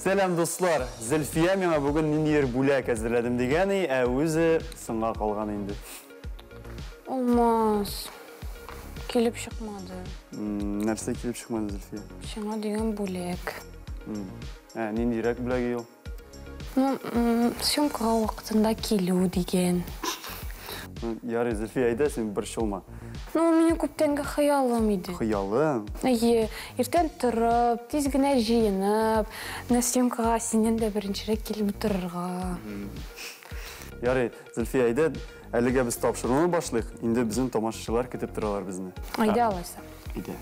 Сәлам, дуслар! Зөлфия миңа бүген ниндидер бүләк әзерләдем дигән, ә үзе соңга калган инде. Алмаз, килеп чыкмады. Нәрсә килеп чыкмады, Зөлфия? Сиңа дигән бүләк. Ә, ниндирәк бүләге ул? Ну, съемкага вакытында килү дигән. Ярый, Зөлфия, әйдә, син борчылма. Ну, минем күптәнге хыялым иде. Хыялың? Әйе, иртән торып, тиз генә җыенып, менә съемкага синнән дә беренчерәк килеп утырырга. Ярый, Зөлфия, әйдә, әлегә без тапшыруны башлыйк. Инде безнең тамашачылар көтеп торалар безне. Әйдә алайса. Әйдә.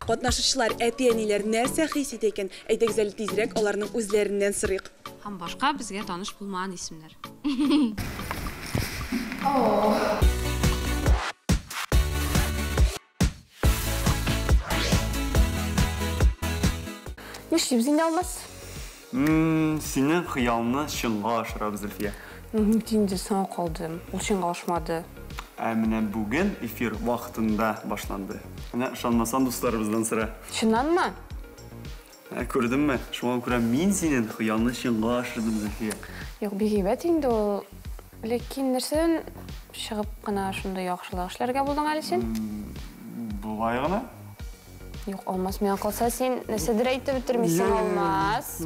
Катнашучылар, әти-әниләр нәрсә хис итә икән? Әйдәгез әле тизрәк аларның үзләреннән сорыйк. Һәм башка безгә таныш булмаган исемнәр. Нишлибез инде, Алмаз? Синең хыялны чынга ашырабыз, Зөлфия. Ник инде соңга калдым? Ул чынга ашмады. Ә менә бүген эфир вакытында башланды. Менә ышанмасаң, дусларыбыздан сора. Чыннанмы? Ә, күрдеңме? Шуңа күрә мин синең хыялны чынга ашырдым, Зөлфия. Юк, бик әйбәт инде ул. Ләкин нәрсәдән чыгып кына шундый яхшылык эшләргә булдың әле син? Болай гына. Юк, Алмаз, миңа калса, син нәрсәдер әйтеп бетермисең, Алмаз.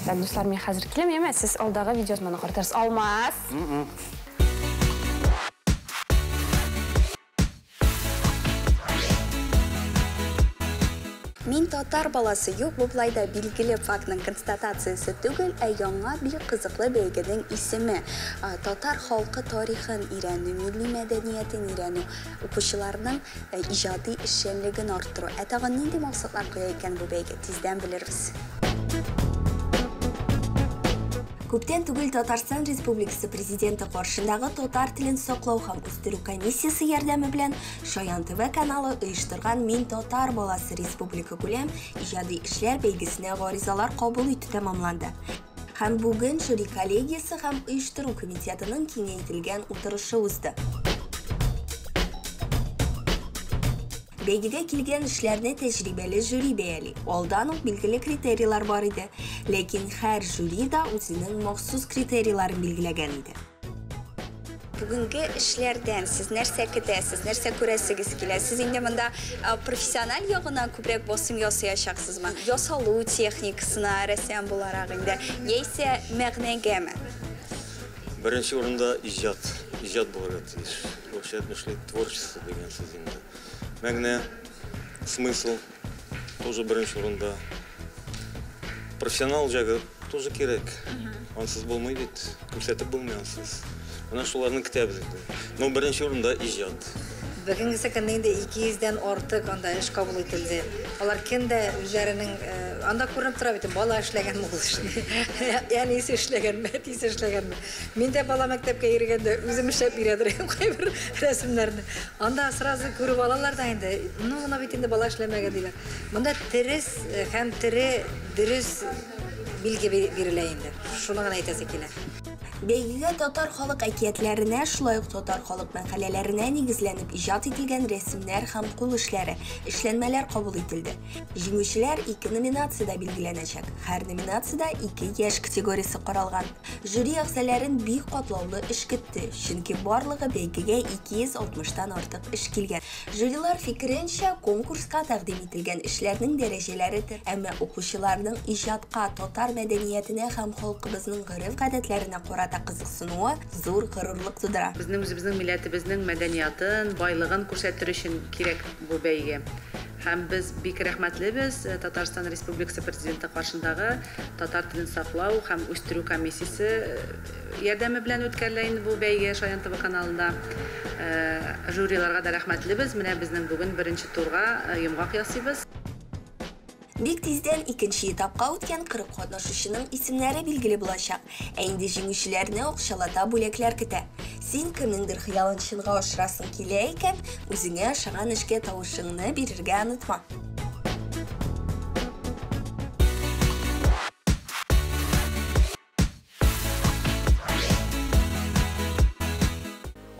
Так, дуслар, мин хәзер киләм, яме? Сез алдагы видеоязманы каратырсыз. Алмаз! Мин татар баласы, юк, бу болай да билгеле фактның констатациясе түгел, ә яңа бик кызыклы бәйгенең исеме. Татар халкы тарихын өйрәнү, милли мәдәниятен өйрәнү, укучыларның иҗади эшчәнлеген арттыру. Ә тагын нинди максатлар куя икән бу бәйге, тиздән белербез. Күптән түгел Татарстан Республикасы Президенты каршындагы татар телен саклау һәм үстерү комиссиясе ярдәме белән Шаян ТВ каналы оештырган Мин татар баласы республика күләм иҗади эшләр бәйгесенә гаризалар кабул итү тәмамланды. Һәм бүген жюри коллегиясе һәм оештыру комитетының киңәйтелгән утырышы узды. Бәйгегә килгән эшләрне тәҗрибәле жюри бәяли. Алдан ук билгеле критерийлар бар иде. Ләкин һәр жюри да үзенең махсус критерийларын билгеләгән иде. Бүгенге эшләрдән сез нәрсә көтәсез, нәрсә күрәсегез килә? Сез инде монда профессиональ ягына күбрәк басым ясаячаксызмы? Ясалу техникасына рәссам буларак инде, яисә мәгънәгәме? Беренче урында иҗат, иҗат булырга тиеш. Русча әйтмешли, творчество дигән сүз инде. Мәгънә, смысл тоже беренче урында. Профессионал җагы тоже кирәк. Ансыз булмый бит, күрсәтеп булмый ансыз. Менә шуларны көтәбез инде. Но беренче урында иҗат. Бүгенге көндә инде 200дән артык анда эш кабул ителде. Алар кем дә үзләренең, анда күренеп тора бит, бала эшләгәнме ул эшне, әнисе эшләгәнме, әтисе эшләгәнме. Мин дә бала мәктәпкә йөргәндә үзем эшләп бирә торам кайбер рәсемнәрне. Анда сразу күреп алалар да инде, ну, моны бит инде бала эшләмәгән диләр. Монда терес һәм тере дөрес билге бирелә инде. Шуны гына әйтәсе килә. Бәйгегә татар халык әкиятләренә, шулай ук татар халык мәкаләләренә нигезләнеп иҗат ителгән рәсемнәр һәм кул эшләре, эшләнмәләр кабул ителде. Җиңүчеләр ике номинациядә билгеләнәчәк. Һәр номинациядә ике яшь категориясе каралган. Жюри әгъзаларын бик катлаулы эш көтте, чөнки барлыгы бәйгегә 260тан артык эш килгән. Жюрилар фикеренчә, конкурска тәкъдим ителгән эшләрнең дәрәҗәләре төрле, әмма укучыларның иҗатка, татар мәдәниятенә һәм халкыбызның гореф-гадәтләренә карата кызыксынуы зур горурлык тудыра. Безнең үзебезнең милләтебезнең мәдәниятын, байлыгын күрсәтер өчен кирәк бу бәйге. Һәм без бик рәхмәтлебез Татарстан Республикасы Президенты каршындагы татар телен саклау һәм үстерү комиссиясе ярдәме белән үткәрелә инде бу бәйге Шаян ТВ каналында. Жюриларга да рәхмәтлебез. Менә безнең бүген беренче турга йомгак ясыйбыз. Бик тиздән икенче этапка үткән 40 катнашучының исемнәре билгеле булачак. Ә инде җиңүчеләрне акчалата бүләкләр көтә. Син кемнеңдер хыялын чынга ашырасың килә икән, үзеңә ошаган эшкә тавышыңны бирергә онытма.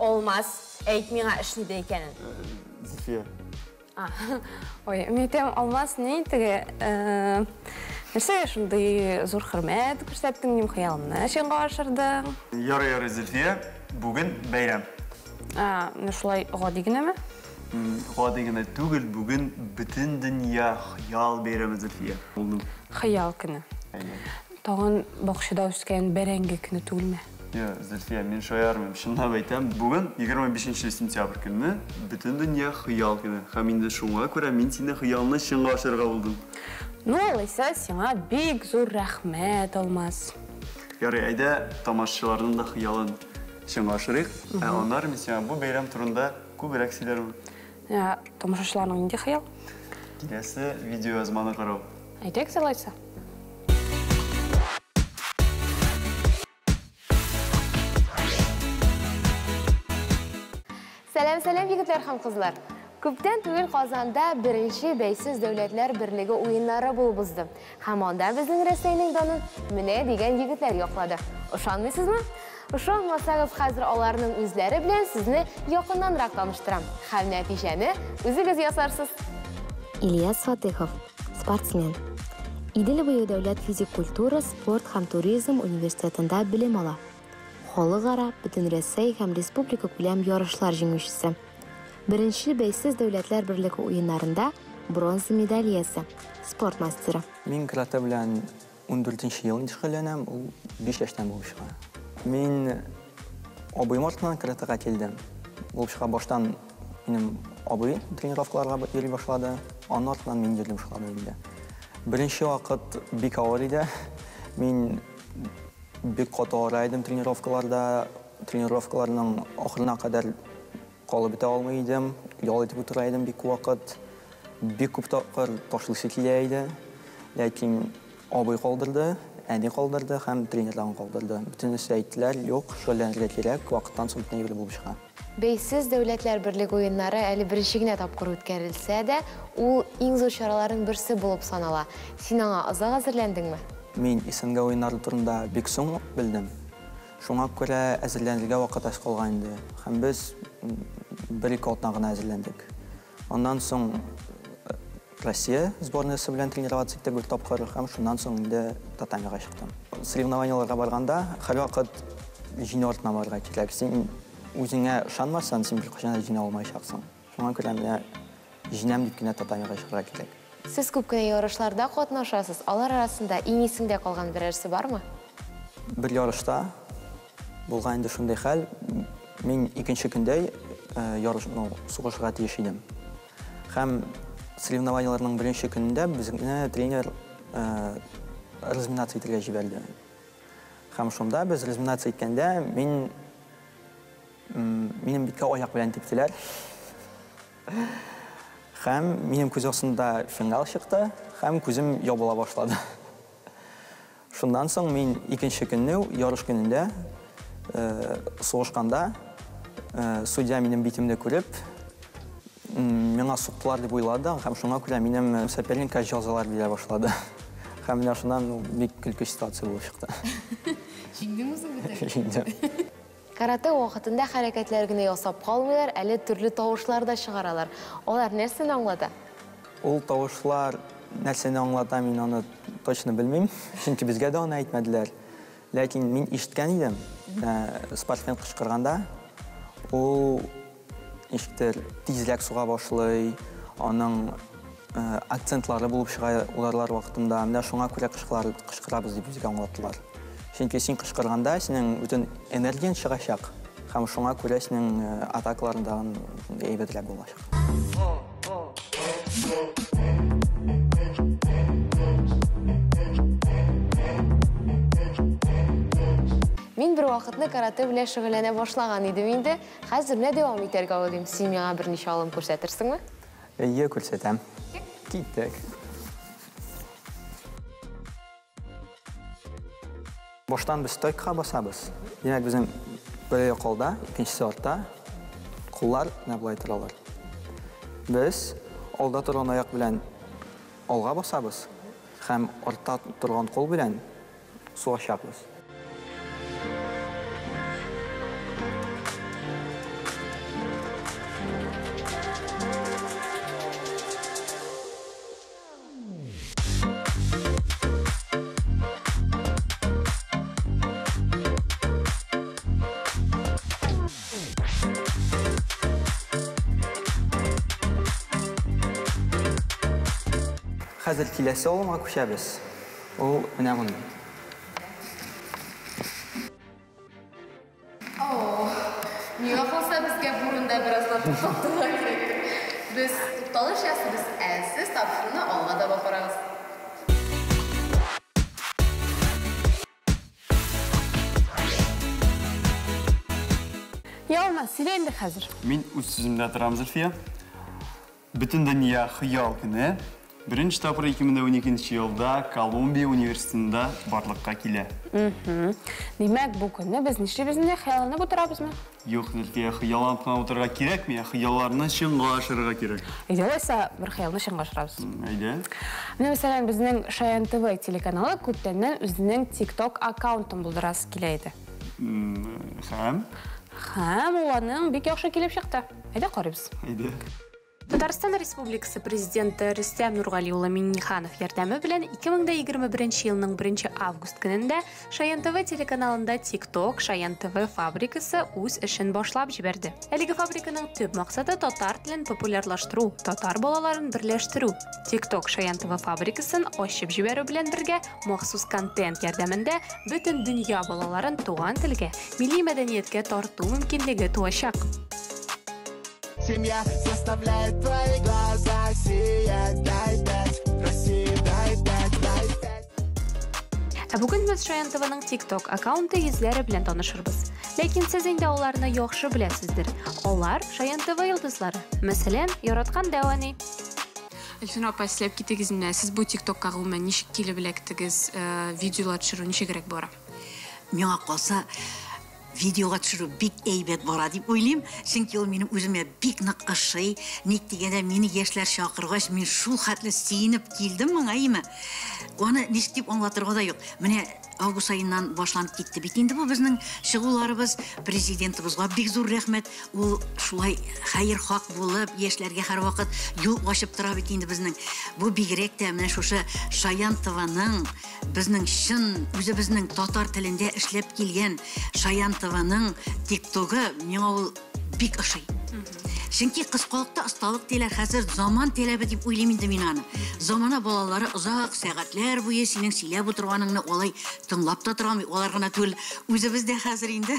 Алмаз, Әйт миңа эш нидә икәнен. Зөлфия. Ой, мин әйтәм, Алмаз, ни теге, нәрсәгә шундый зур хөрмәт күрсәттең, минем хыялымны чынга ашырдың. Ярый, ярый, Зөлфия, бүген бәйрәм. Менә шулай гади генәме? Гади генә түгел, бүген бөтен дөнья хыял бәйрәме, Зөлфия. Хыял көне. Тагын бакчада үскән бәрәңге көне түгелме? Юк, Зөлфия, мин шаярмыйм, чынлап әйтәм, бүген 25 сентябрь көнне бөтен дөнья хыял көне. Һәм инде шуңа күрә мин сине хыялны чынга ашырырга булдым. Ну, алайса, сиңа бик зур рәхмәт, Алмаз. Ярый, әйдә, тамашачыларның да хыялын чынга ашырыйк. Ә аннары мин сиңа бу бәйрәм турында күбрәк сөйләрмен. Ә тамашачыларның нинди хыял? Киләсе видеоязманы карау. Әйдәгез, алайса. Сәлам, сәлам, егетләр һәм кызлар. Күптән түгел Казанда беренче бәйсез дәүләтләр берлеге уеннары булып узды. Һәм анда безнең Рәсәйнең данын менә дигән егетләр яклады. Ышанмыйсызмы? Ышанмасагыз, хәзер аларның үзләре белән сезне якыннанрак таныштырам. Һәм нәтиҗәне үзегез ясарсыз. Ильяс Фатыхов, спортсмен. Идел буе дәүләт физик культура, спорт һәм туризм университетында белем ала. Халыкара, Бөтенрәсәй һәм республика күләм ярышлар җиңүчесе. Беренче бәйсез дәүләтләр берлеге уеннарында бронза медаль иясе, спорт мастеры. Мин каратэ белән ундүртенче ел инде шөгыльләнәм, ул 5 яшьтән булып чыга. Мин абыем артыннан каратэга килдем. Булып чыга баштан минем абый тренировкаларга йөри башлады, анын артыннан мин йөри башладым инде. Беренче вакыт бик авыр иде. Мин бик каты ара идем тренировкаларда. Тренировкаларның ахырына кадәр калып бетә алмый идем, ял итеп утыра идем бик вакыт. Бик күп тапкыр ташлыйсы килә иде. Ләкин абый калдырды, әни калдырды һәм тренердан калдырды. Бөтенесе әйттеләр, юк, шөгыльләнергә кирәк, вакыттан соң бөтенләй бер булып чыга. Бәйсез дәүләтләр берлеге уеннары әле беренче генә тапкыр үткәрелсә дә, ул иң зур чараларның берсе булып санала. Син аңа озак әзерләндеңме? Мин СНГ уеннары турында бик соң белдем. Шуңа күрә әзерләнергә вакыт аз калган инде. Һәм без бер-ике атна гына әзерләндек. Аннан соң Россия сборныйсы белән тренироваться иттек бер тапкыр һәм шуннан соң инде татамига чыктым. Соревнованиеларга барганда һәрвакыт җиңү артына барырга кирәк. Син үзеңә ышанмасаң, син беркайчан да җиңә алмаячаксың. Шуңа күрә менә җиңәм дип кенә татамига чыгарга кирәк. Сез күп кенә ярышларда катнашасыз. Алар арасында иң исеңдә калган берәрсе бармы? Бер ярышта булган инде шундый хәл. Мин икенче көндә сугышырга тиеш идем. Һәм соревнованиеларның беренче көнендә безне тренер разминация итәргә җибәрде. Һәм шунда без разминация иткәндә минем биткә аяк белән типтеләр. Һәм минем күз астында фингал чыкты, һәм күзем ябыла башлады. Шуннан соң мин икенче көнне, ярыш көнендә сугышканда судья минем битемне күреп, миңа суктылар дип уйлады, һәм шуңа күрә минем соперникка җәзалар бирә башлады. Һәм менә шуннан бик көлке ситуация булып чыкты. Җиңдеңме соң бит? Җиңдем. Каратэ вакытында хәрәкәтләр генә ясап калмыйлар, әле төрле тавышлар да чыгаралар. Алар нәрсәне аңлата? Ул тавышлар нәрсәне аңлата, мин аны точно белмим, чөнки безгә дә аны әйтмәделәр. Ләкин мин ишеткән идем, спортсмен кычкырганда, ул ничектер тизрәк суга башлый, аның акцентлары булып чыга ударлар вакытында. Менә шуңа күрә кычкырабыз дип безгә аңлаттылар. Чөнки син кычкырганда синең бөтен энергияң чыгачак, һәм шуңа күрә синең атакаларың тагын әйбәтрәк булачак. Мин бер вакытны каратэ белән шөгыльләнә башлаган идем инде. Хәзер менә дәвам итәргә уйлыйм. Син миңа берничә алым күрсәтерсеңме? Әйе, күрсәтәм. Киттек. Баштан без стойкага басабыз. Димәк, безнең бер аяк алда, икенчесе артта. Куллар менә болай торалар. Без алда торган аяк белән алга басабыз һәм артта торган кул белән сугышабыз. Хәзер киләсе алымга күчәбез. Ул менә мондый. Миңа калса, безгә бу урында бераз да туктап торырга кирәктер. Без тукталыш ясыйбыз, ә сез тапшыруны алга таба карагыз. Ялмаз, сөйлә инде хәзер. Мин үз сүземдә торам, Зөлфия. Бөтен дөнья хыял көне беренче тапкыр 2012 елда Колумбия университетында барлыкка килә. Димәк, бу көнне без нишлибез инде? Хыялланып утырабызмы? Юк, Зөлфия, хыялланып кына утырырга кирәкми, ә хыялларны чынга ашырырга кирәк. Әйдә, алайса, бер хыялны чынга ашырабыз. Әйдә. Менә, мәсәлән, безнең Шаян ТВ телеканалы күптәннән үзенең TikTok аккаунтын булдырасы килә иде. Һәм? Һәм ул аның бик яхшы килеп чыкты. Әйдә, карыйбыз. Әйдә. Татарстан Республикасы Президенты Рөстәм Нургали улы Миңнеханов ярдәме белән 2021 елның 1 август көнендә Шаян ТВ телеканалында TikTok Шаян ТВ фабрикасы үз эшен башлап җибәрде. Әлеге фабриканың төп максаты татар телен популярлаштыру, татар балаларын берләштерү. TikTok Шаян ТВ фабрикасын ачып җибәрү белән бергә махсус контент ярдәмендә бөтен дөнья балаларын туган телгә, милли мәдәнияткә тарту мөмкинлеге туачак. Семья заставляет твои глаза сиять. Дай пять, Россия, дай пять, дай пять. Ә бүген без Шаян ТВның TikTok аккаунты йөзләре белән танышырбыз. Ләкин сез инде аларны яхшы беләсездер. Алар Шаян ТВ йолдызлары. Мәсәлән, яраткан дәү әни. Әлфинур апа, сөйләп китегез менә, сез бу TikTokка гомумән ничек килеп эләктегез, видеолар төшерү ничегрәк бара? Миңа калса, видеога төшерү бик әйбәт бара дип уйлыйм, чөнки ул минем үземә бик нык ошый. Ник дигәндә, мине яшьләр чакыргач, мин шул хәтле сөенеп килдем моңа, әйеме? Аны ничек дип аңлатырга да юк. Менә август аеннан башланып китте бит инде бу безнең чыгуларыбыз. Президентыбызга бик зур рәхмәт. Ул шулай хәер-хак булып, яшьләргә һәрвакыт юл ачып тора бит инде безнең. Бу бигрәк тә менә шушы Шаян ТВның безнең чын үзебезнең татар телендә эшләп килгән Шаян ТВның ТикТогы миңа ул бик ошый. Чөнки кыскалыкта осталык диләр, хәзер заман таләбе дип уйлыйм инде мин аны. Замана балалары озак сәгатьләр буе синең сөйләп утырганыңны алай тыңлап та тора алмый, алар гына түгел, үзебез дә хәзер инде.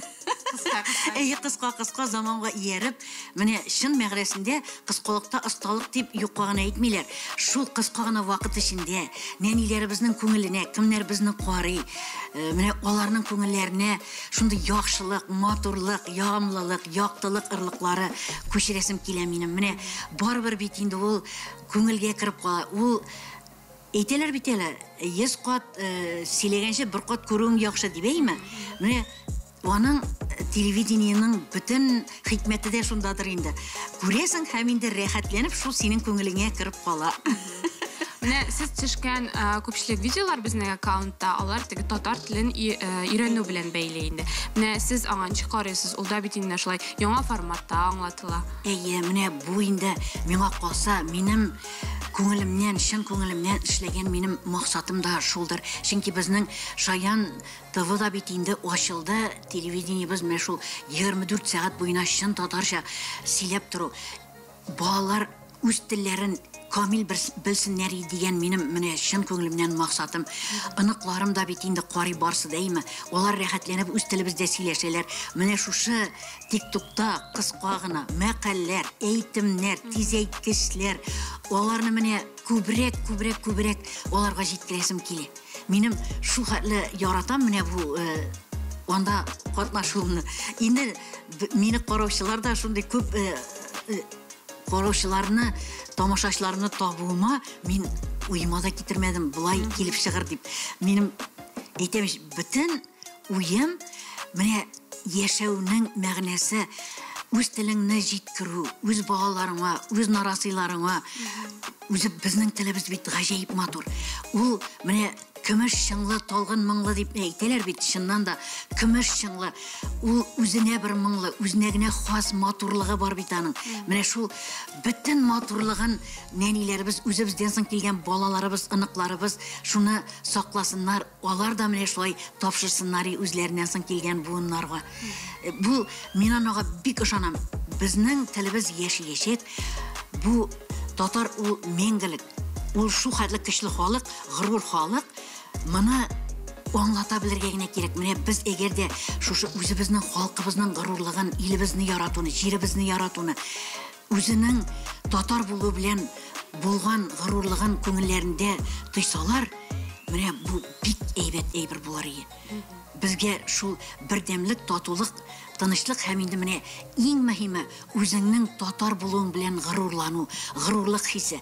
Әйе, кыска-кыска заманга ияреп, менә чын мәгънәсендә кыскалыкта осталык дип юкка гына әйтмиләр. Шул кыска гына вакыт эчендә нәниләребезнең күңеленә, кемнәр безне карый, менә аларның күңелләренә шундый яхшылык, матурлык, ягымлылык, яктылык ырлыклары күчерәсем килә минем. Менә барыбер бит инде ул күңелгә кереп кала. Ул әйтәләр бит әле, 100 кат сөйләгәнче бер кат күрүең яхшы дип, әйме? Менә аның телевидениенең бөтен хикмәте дә шундадыр инде. Күрәсең һәм инде рәхәтләнеп шул синең күңелеңә кереп кала. Менә сез төшкән күпчелек видеолар безнең аккаунтта, алар теге татар телен өйрәнү белән бәйле инде. Менә сез аңа ничек карыйсыз? Ул да бит инде шулай яңа форматта аңлатыла. Әйе, менә бу инде миңа калса, минем күңелемнән, чын күңелемнән эшләгән минем максатым да шулдыр. Чөнки безнең Шаян ТВ да бит инде ачылды, телевидениебез менә шул 24 сәгать буена чын татарча сөйләп тору. Балалар үз телләрен камил белсеннәр дигән минем менә чын күңелемнән максатым. Оныкларым да бит инде карый барсы да, әйме? Алар рәхәтләнеп үз телебездә сөйләшәләр. Менә шушы TikTokта кыска гына мәкальләр, әйтемнәр, тизәйткечләр, аларны менә күбрәк, күбрәк, күбрәк аларга җиткерәсем килә. Минем шул хәтле яратам менә бу анда катнашуымны. Инде мине караучылар да шундый күп караучыларны, тамашачыларны табуыма мин уйыма да китермәдем, болай килеп чыгыр дип. Минем әйтәм, бөтен уем менә яшәүнең мәгънәсе үз телеңне җиткерү, үз балаларыңа, үз нарасыйларыңа. Үзе безнең телебез бит гаҗәеп матур. Ул менә көмеш чыңлы, талгын моңлы дип әйтәләр бит, чыннан да көмеш чыңлы. Ул үзенә бер моңлы, үзенә генә хас матурлыгы бар бит аның. Менә шул бөтен матурлыгын нәниләребез, үзебездән соң килгән балаларыбыз, оныкларыбыз шуны сакласыннар, алар да менә шулай тапшырсыннар үзләреннән соң килгән буыннарга. Бу мин анага бик ышанам. Безнең телебез яшәячәк. Бу татар ул мәңгелек. Ул шул хәтле көчле халык, горур халык. Моны аңлата белергә генә кирәк. Менә без әгәр дә шушы үзебезнең халкыбызның горурлыгын, илебезне яратуны, җиребезне яратуны, үзенең татар булуы белән булган горурлыгын күңелләрендә тойсалар, менә бу бик әйбәт әйбер булыр иде. Безгә шул бердәмлек, татулык, тынычлык һәм инде менә иң мөһиме үзеңнең татар булуың белән горурлану, горурлык хисе.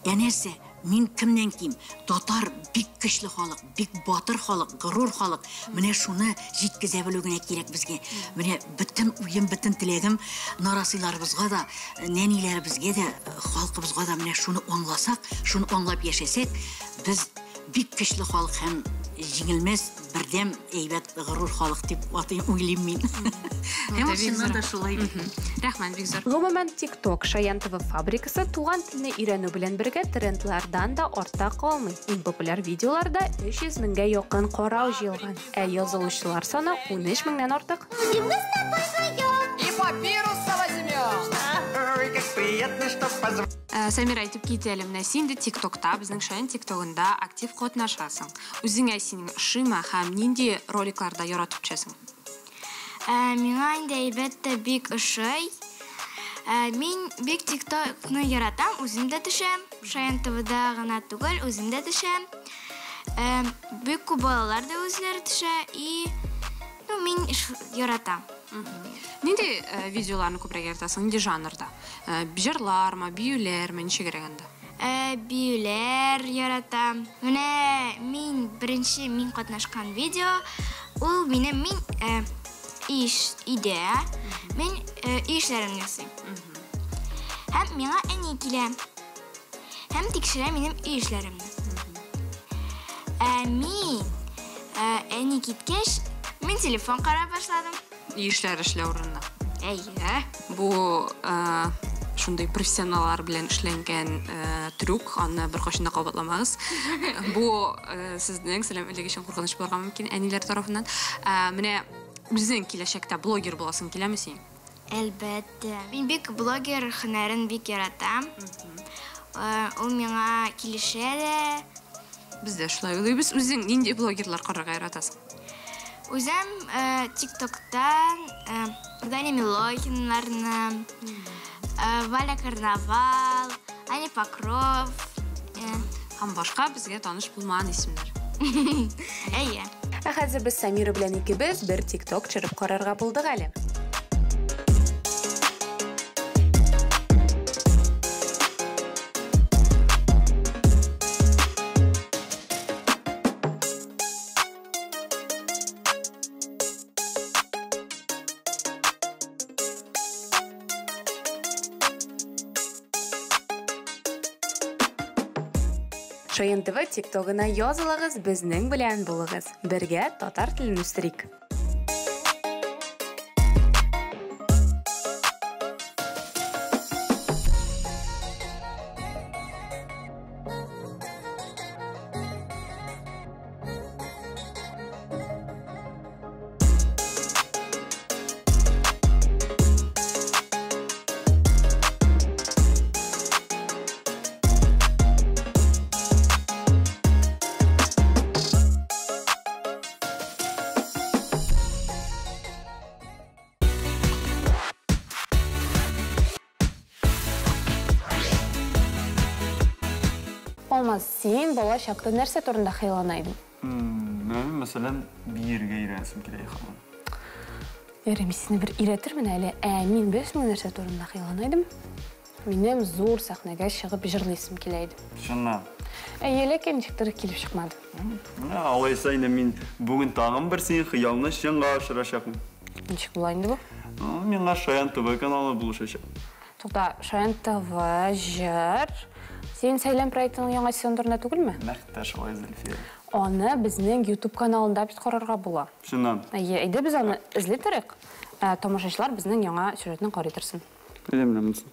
Ә нәрсә, мин кемнән ким? Татар бик көчле халык, бик батыр халык, горур халык. Менә шуны җиткезә белү генә кирәк безгә. Менә бөтен уем, бөтен теләгем нарасыйларыбызга да, нәниләребезгә дә, халкыбызга да менә шуны аңласак, шуны аңлап яшәсәк, без бик көчле халык һәм җиңелмәс, бердәм, әйбәт, горур халык дип атыйм, уйлыйм мин. Һәм чыннан да шулай бит. Рәхмәт, бик зур. Гомумән, TikTok Шаян ТВ фабрикасы туган телне өйрәнү белән бергә трендлардан да артта калмый. Иң популяр видеоларда 300 меңгә якын карау җыелган, ә язылучылар саны 13 меңнән артык. И папируса возьмем. Ой, как приятно, что позвонил. Самир, әйтеп кит әле, менә син дә ТикТокта, безнең Шаян ТикТогында актив катнашасың. Үзеңә синең ошыймы һәм нинди роликларда яратып төшәсең? Миңа инде әлбәттә бик ошый. Мин бик ТикТокны яратам, үзем дә төшәм. Шаян ТВда гына түгел, үзем дә төшәм. Бик күп балалар да үзләре төшә и ну, мин яратам. Нинди видеоларны күбрәк яратасың? Нинди жанрда? Җырлармы, биюләрме, ничегрәк анда? Биюләр яратам. Менә мин беренче мин катнашкан видео, ул минем мин иш өйдә, мин өй эшләрен ясыйм. Һәм миңа әни килә. Һәм тикшерә минем өй эшләремне. Мин әни киткәч, мин телефон карап башладым. Өй эшләре эшләү урынына. Әйе. Бу шундый профессионаллар белән эшләнгән трюк, аны беркайчан да кабатламагыз. Бу сезнең сәламәтлек өчен куркыныч булырга мөмкин әниләр тарафыннан. Менә үзең киләчәктә блогер буласың киләме син? Әлбәттә. Мин бик блогер һөнәрен бик яратам. Ул миңа килешә дә. Без дә шулай уйлыйбыз. Үзең нинди блогерлар карарга яратасың? Үзем ТикТоктан Даня Милохиннарны, Валя Карнавал, Аня Покров. Һәм башка безгә таныш булмаган исемнәр. Әйе. Ә хәзер без Самира белән икебез бер ТикТок төшереп карарга булдык әле. Шаян ТВ ТикТогына язылыгыз, безнең белән булыгыз. Бергә татар телен үстерик. Алмаз, син бала чакта нәрсә турында хыяллана идең? Менә мин, мәсәлән, биергә өйрәнәсем килә, ханым. Ярый, мин сине бер өйрәтермен әле. Ә мин беләсеңме нәрсә турында хыяллана идем? Минем зур сәхнәгә чыгып җырлыйсым килә иде. Чыннан? Әйе, ләкин ничектер килеп чыкмады. Менә алайса инде мин бүген тагын бер синең хыялны чынга ашырачакмын. Ничек була инде бу? Миңа Шаян ТВ каналы булышачак. Тукта, Шаян ТВ, җыр. Син Сәйлән проектының яңа сезон турында түгелме? Нәкъ тә шулай, Зөлфия. Аны безнең YouTube каналында бит карарга була. Чыннан? Әйе, әйдә без аны эзли торыйк. Тамашачылар безнең яңа сюжетны карый торсын. Әйдә менә монысы.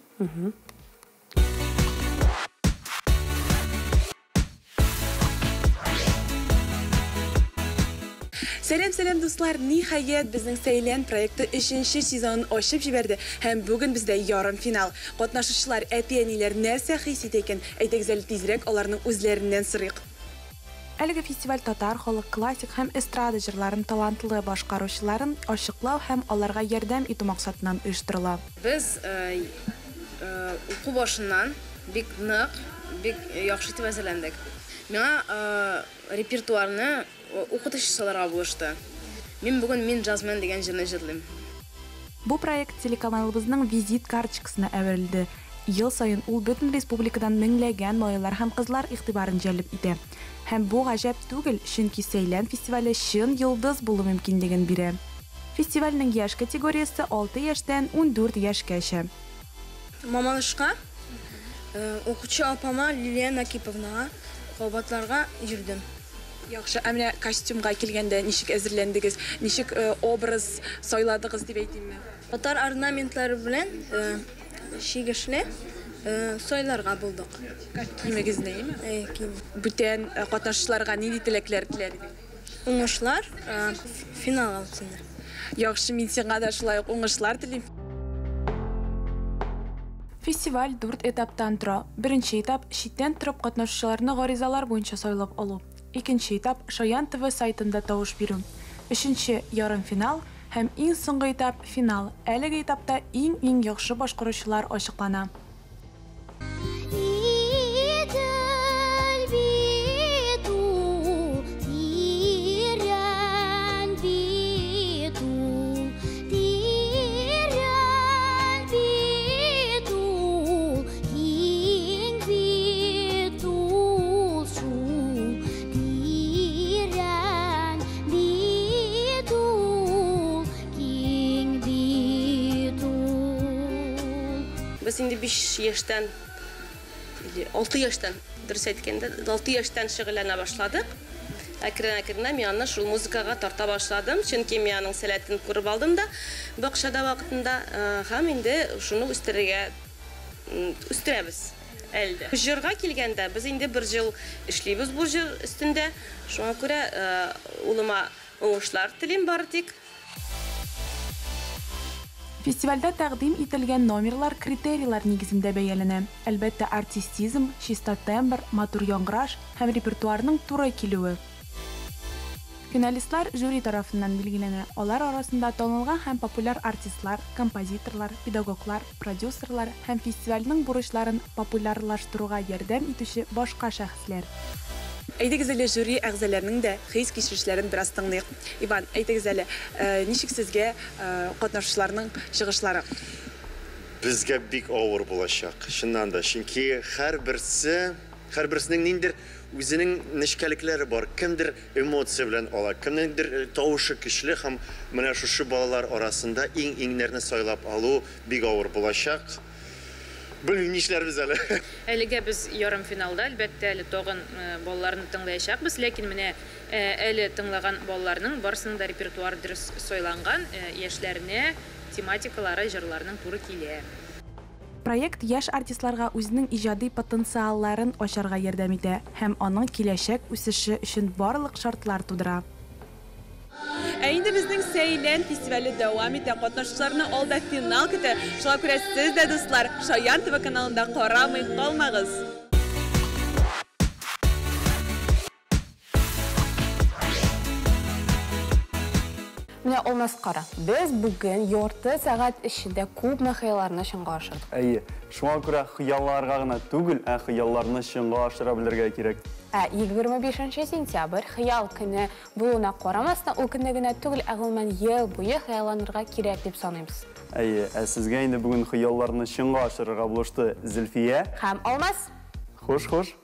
Сәлам, сәлам, дуслар! Ниһаять, безнең Сәйлән проекты өченче сезонын ачып җибәрде һәм бүген бездә ярымфинал. Катнашучылар, әти-әниләр нәрсә хис итә икән? Әйдәгез әле тизрәк аларның үзләреннән сорыйк. Әлеге фестиваль татар халык классик һәм эстрада җырларын талантлы башкаручыларын ачыклау һәм аларга ярдәм итү максатыннан оештырыла. Без уку башыннан бик нык, бик яхшы итеп әзерләндек. Миңа репертуарны укытучы салырга булышты. Мин бүген Мин джазмен дигән җырны җырлыйм. Бу проект телеканалыбызның визит карточкасына әверелде. Ел саен ул бөтен республикадан меңләгән малайлар һәм кызлар игътибарын җәлеп итә. Һәм бу гаҗәп түгел, чөнки Сәйлән фестивале чын йолдыз булу мөмкинлеген бирә. Фестивальнең яшь категориясе алты яшьтән 14 яшькәчә. Мамадышка укучы апама Лилия Накиповнага кабатларга йөрдем. Яхшы, ә менә костюмга килгәндә ничек әзерләндегез, ничек образ сайладыгыз дип әйтимме? Татар орнаментлары белән чигешле сайларга булдык. Киемегезне, әйеме? Әйе, кием. Бүтән катнашучыларга нинди теләкләр теләр идең? Уңышлар, финалга үтсеннәр. Яхшы, мин сиңа да шулай ук уңышлар телим. Фестиваль дүрт этаптан тора. Беренче этап, читтән торып катнашучыларны гаризалар буенча сайлап алу. Икенче этап, Шаян ТВ сайтында тавыш бирү. Өченче, ярымфинал һәм иң соңгы этап, финал. Әлеге этапта иң-иң яхшы башкаручылар ачыклана. Идел бит ул, тирән бит ул, тирән бит ул, киң бит ул шул, тирән бит ул, киң бит ул. Без инде 5 яшьтән или 6 яшьтән, дөрес әйткәндә, 6 яшьтән шөгыльләнә башладык. Әкрен-әкренләп мин аны шул музыкага тарта башладым, чөнки мин аның сәләтен күреп алдым да бакчада вакытында һәм инде шуны үстерергә үстерәбез әле дә. Җырга килгәндә, без инде бер ел эшлибез бу җыр өстендә. Шуңа күрә улыма уңышлар телим бары тик. Фестивальдә тәкъдим ителгән номерлар критерийлар нигезендә бәяләнә. Әлбәттә, артистизм, чиста тембр, матур яңгыраш һәм репертуарның туры килүе. Финалистлар жюри тарафыннан билгеләнә. Алар арасында танылган һәм популяр артистлар, композиторлар, педагоглар, продюсерлар һәм фестивальнең бурычларын популярлаштыруга ярдәм итүче башка шәхесләр. Әйдәгез әле жюри әгъзаларының да хис-кичерешләрен бераз тыңлыйк. Иван, әйтегез әле, ничек сезгә катнашучыларның чыгышлары? Безгә бик авыр булачак, чыннан да, чөнки һәрберсе, һәрберсенең ниндидер үзенең нечкәлекләре бар. Кемдер эмоция белән ала, кемнеңдер тавышы көчле һәм менә шушы балалар арасында иң-иңнәрне сайлап алу бик авыр булачак. Белмим, нишләрбез әле. Әлегә без ярымфиналда, әлбәттә, әле тагын балаларны тыңлаячакбыз, ләкин менә әле тыңлаган балаларның барысының да репертуар дөрес сайланган, яшьләренә тематикалары җырларның туры килә. Проект яшь артистларга үзенең иҗади потенциалларын ачарга ярдәм итә һәм аның киләчәк үсеше өчен барлык шартлар тудыра. Ә инде безнең Сәйлән фестивале дәвам итә. Катнашучыларны алда финал көтә. Шуңа күрә сез дә, дуслар, Шаян ТВ каналында карамый калмагыз. Менә Алмаз, кара, без бүген ярты сәгать эчендә күпме хыялларны чынга ашырдык. Әйе, шуңа күрә хыялларга гына түгел, ә хыялларны чынга ашыра белергә кирәк. Ә 25 сентябрь хыял көне булуына карамастан, ул көнне генә түгел, ә гомумән ел буе хыялланырга кирәк дип саныйбыз. Әйе, ә сезгә инде бүген хыялларны чынга ашырырга булышты Зөлфия һәм Алмаз. Хуш, хуш.